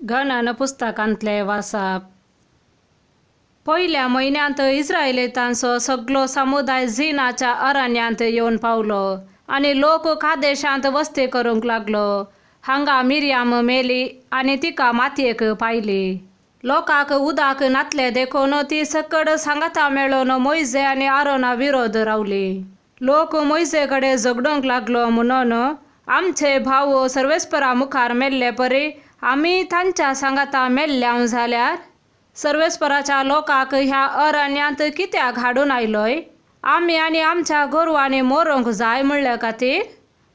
गणन पुस्तकांतले वाचप. पयल्या म्हयन्यांत इस्रायलितांचो सगलो समुदाय झिनाच्या अरण्यांत येवन पावलो आनी लोक कादेशांत वस्ती करूंक लागलो. हांगा मिरयाम मेली आनी तिका मातयेक पायली. लोकांक उदक नातलें देखून ती सकड सांगाता मेळून मोयजे आनी आरोना विरोध रावली. लोक मोयजे कडेन झगडूंक लागलो म्हणून आमचे भाव सर्वेस्परा मुखार मेल्ले परी आमी तांच्या सांगाता मेल्ल्याव जाल्यार सर्वेस्पराच्या लोकांक ह्या अरण्यांत कित्याक हाडून आयलोय? आमी आनी आमच्या गोरवांनी मरोंक जाय म्हणले खातीर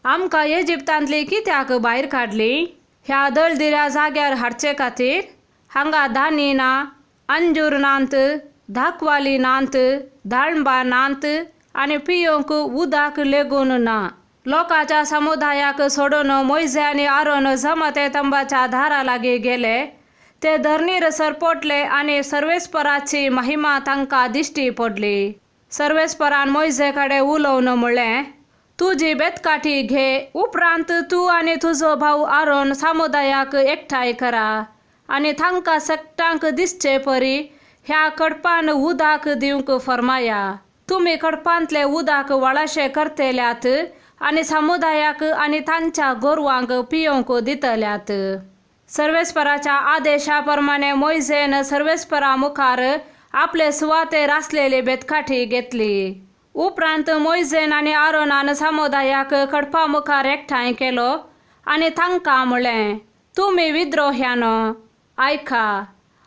आमकां इजिप्तांतली कित्याक भायर काडली? ह्या दळदिऱ्या जाग्यार हाडचे खातीर? हांगा धानी ना, अंजूर नात, धाकवाली नात, दाळंबा नात आनी पियोवंक उदक लेगून ना. लोकांच्या समुदायाक सोडून मोयजे आनी आरोन जमाते तंबाच्या दारा लागीं गेले. ते धरणीर सरपटले आनी सर्वेस्पराची महिमा तांकां दिश्टी पडली. सर्वेस्परान मोयजे कडेन उलोवन म्हणलें, तुजी बेतकाठी घे, उपरांत तूं आनी तुजो भाव आरोन समुदायाक एकठांय करा आनी तांकां सगटांक दिसचे परी ह्या कडपान उदक दिवंक फर्माया. तुमी कडपांतले उदक व्हाळाशें करतल्यात आनी समुदायाक आनी तांच्या गोरवांक पियोवंक दितल्यात. सर्वेस्पराच्या आदेशा प्रमाणे मोयजेन सर्वेस्परा मुखार आपले सुवातेर आसलेली बेतकाठी घेतली. उपरांत मोयजेन आनी आरोनान समुदायाक कडपा मुखार एकठांय केलो आनी तांकां म्हणलें, तुमी विद्रोह्यानो, आयका,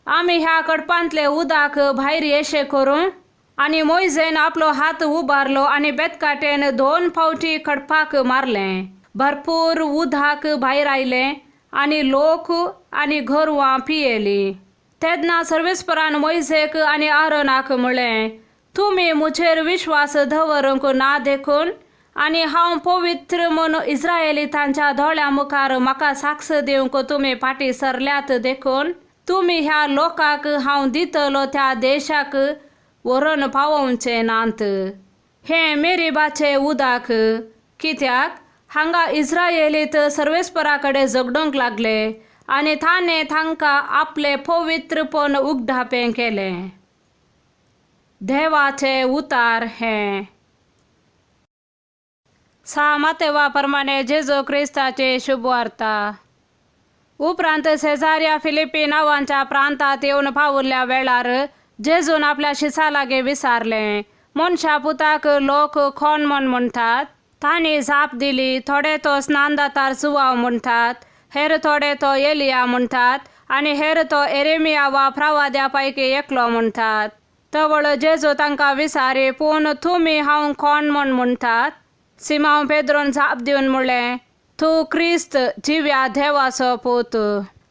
आमी ह्या कडपांतले उदक भायर येशे करूं. आनी मोयजेन आपलो हात उबारलो आनी बेतकाटेन 2 फावटी कडपाक मारलें. भरपूर उदक भायर आयलें आनी लोक आनी गोरवां पियेलीं. तेन्ना सर्वेस्परान मोयजेक आनी आरोनाक म्हणलें, तुमी म्हजेर विश्वास दवरूंक ना देखून आनी हांव पवित्र म्हूण इस्रायलितांच्या दोळ्यां मुखार म्हाका साक्ष दिवंक तुमी फाटीं सरल्यात देखून तुमी ह्या लोकांक हांव दितलो त्या देशाक व्हरून पावोवचे नात. हें मेरीबाचें उदक कित्याक हांगा इस्रायलीत सर्वेस्परा कडेन झगडूंक लागले आनी ताणें तांकां आपलें पवित्रपण उगडापें केलें. देवाचें उतार हें. सा मातेवा प्रमाणे जेजू क्रिस्ताची शुभवार्ता. उपरांत सेजारिया फिलिपी नांवाच्या प्रांतांत येवन पावुल्ल्या वेळार जेजून आपल्या शिसा लागीं विचारलें, मनशा पुताक लोक कोण म्हण म्हणटात? तांणी जाप दिली, थोडे तो स्नानदातार जुवांव म्हणटात, हेर थोडे तो एलिया म्हणटात आनी हेर तो एरेमिया वा प्रवाद्या पैकी एकलो म्हणटात. तवळ जेजू तांकां विचारी, पूण तुमी हांव कोण म्हण म्हणटात? सिमांव पेद्रोन जाप दिवन म्हणलें, तूं क्रिस्त जिव्या देवाचो पूत.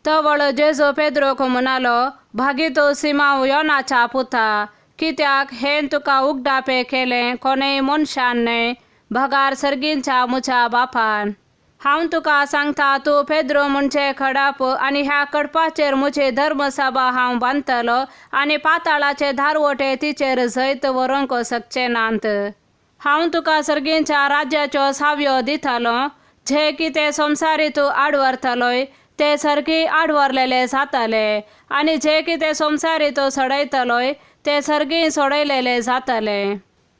तवळ जेजू पेद्रोक म्हणालो, भागी तूं सिमांव योनाच्या पुता, कित्याक हें तुका उगडापें केलें कोणेय मनशान न्हय, बगार सर्गींच्या म्हज्या बापान. हांव तुका सांगता, तूं पेद्रो म्हणजे खडाप आनी ह्या कडपाचेर म्हजी धर्मसभा हांव बांदतलो आनी पाताळाचे दारवटे तिचेर जैत व्हरूंक शकचे नात. हांव तुका सर्गींच्या राज्याच्यो सावयो दितलो, जे कितें संवसारी तूं आडवरतलोय ते सर्गी आडवरलेले जातले आनी जे कितें संवसारी तूं सोडयतलोय ते सर्गी सोडयलेले जातले.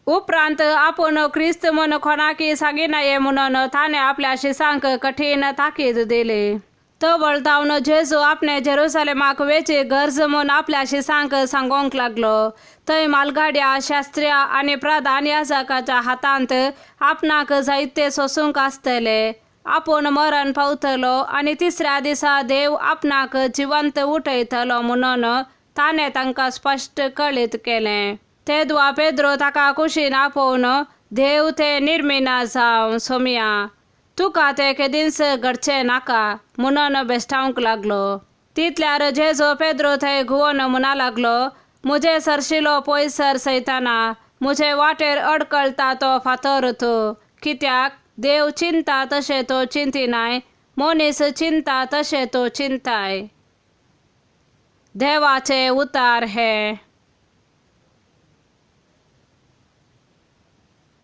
उपरांत आपूण क्रिस्त म्हूण कोणाकी सांगिनाये म्हणून ताणें आपल्या शिसांक कठीण ताकीद दिली. तवळ धांवन जेजू आपणे जेरुसलेमाक वेची गरज म्हूण आपल्या शिसांक सांगूंक लागलो. थंय मालगाड्या, शास्त्र्या आनी प्रधान याजकाच्या हातांत आपणाक जायते सोसूंक आसतले. आपूण मरण पावतलो आनी तिसऱ्या दिसा देव आपणाक जिवंत उठयतलो म्हणून ताणें तांकां स्पश्ट कळीत केलें. तेदवा पेद्रो ताका कुशीन आपोवन, देव ते निर्मिना जावं सोमया, तुका तें केदींच घडचें नाका म्हणून बेश्टावंक लागलो. तितल्यार जेजू पेद्रो थंय घुंवन म्हणा लागलो, म्हजे सरशिलो पयसर सैताना, म्हजे वाटेर अडकळटा तो फातर तूं, कित्याक देव चिंता तशें तो चिंतिनाय, मनीस चिंता तशें तो चिंताय. देवाचें उतार हें.